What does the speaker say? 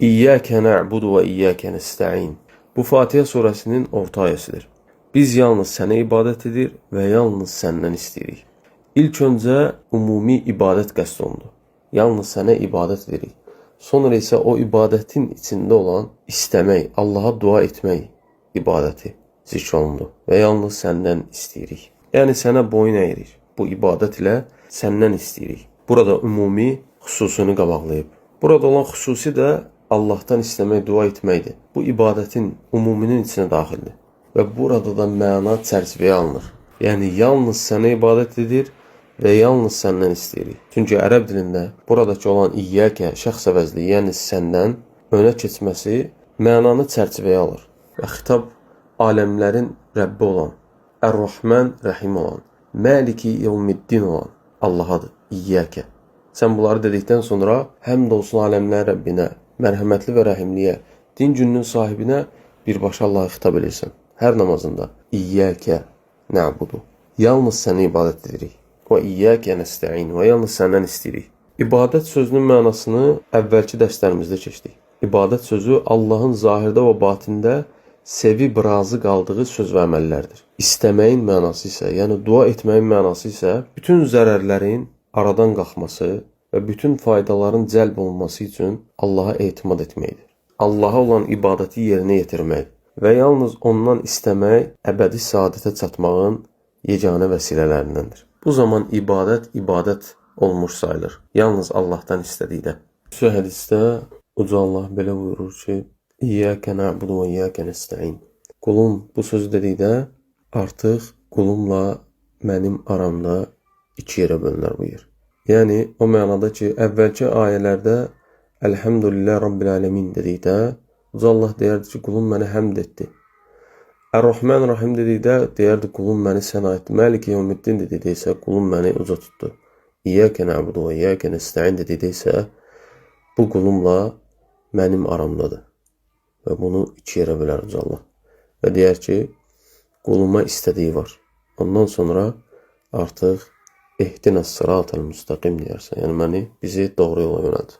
İyyəkə nə'budu və iyyəkə nəstəin. Bu Fatihə surəsinin orta ayəsidir. Biz yalnız sənə ibadət edir və yalnız səndən istəyirik. İlk öncə ümumi ibadət qəsd olundu. Yalnız sənə ibadət edirik. Sonra isə o ibadətin içində olan istəmək, Allaha dua etmək ibadəti zikr olundu və yalnız səndən istəyirik. Yəni sənə boyun əyirik. Bu ibadət ilə səndən istəyirik. Burada ümumi xüsusunu qabaqlayıb. Burada olan xüsusi də Allahdan istəmək, dua etməkdir. Bu ibadətin ümuminin içinə daxildir. Və burada da məna çərçivəyə alınır. Yəni yalnız sənə ibadət edir və yalnız səndən istəyirik. Çünki ərəb dilində buradakı olan iyyəkə şəxs əvəzli, yəni səndən önə keçməsi mənanı çərçivəyə alır. Və xitab aləmlərin Rəbbi olan, Ər-Rəhman Rəhim olan, Maliki Yevmiddin olan Allahadır. İyyəkə. Sən bunları dedikdən sonra həmd olsun aləmlərin Rəbbinə, mərhəmətli və rəhimliyə, din gününün sahibinə birbaşa Allaha xitab edirsən. Hər namazında İyyəkə nə'budu. Yalnız sənə ibadət edirik. Və iyyəkə nəstəin. Və yalnız səndən istəyirik. İbadət sözünün mənasını əvvəlki dərslərimizdə keçdik. İbadət sözü Allahın zahirdə və batində sevib razı qaldığı söz və əməllərdir. İstəməyin mənası isə, yəni dua etməyin mənası isə bütün zərərlərin aradan qalxması və bütün faydaların cəlb olunması üçün Allaha etimad etməkdir. Allaha olan ibadəti yerinə yetirmək və yalnız ondan istəmək əbədi səadətə çatmağın yeganə vəsilələrdəndir. Bu zaman ibadət ibadət olmuş sayılır. Yalnız Allahdan istədikdə. Xüsusi hədisdə Uca Allah belə buyurur ki: İyyəkə na'budu və iyyəkə nəstəin. Qulum bu sözü dedikdə artıq qulumla mənim aramda iki yerə bölünər bu yer. Yəni o mənada ki, əvvəlki ayələrdə Elhamdülillah Rabbil Alemin dedikdə Uca Allah deyərdi ki, qulum mənə həmd etdi. Ər-Rəhman Rahim dedikdə deyərdi, qulum məni səna etdi. Məliki Yevmiddin dedikdə isə qulum məni uca tutdu. İyyəkə na'budu və iyyəkə nəstəin dedikdə isə bu qulumla mənim aramdadır. Və bunu iki yerə bölər Uca Allah. Və deyər ki, quluma istədiyi var. Ondan sonra artıq ehtinəs sıratal müstəqim deyərsən. Yəni məni, bizi doğru yola yönəlt.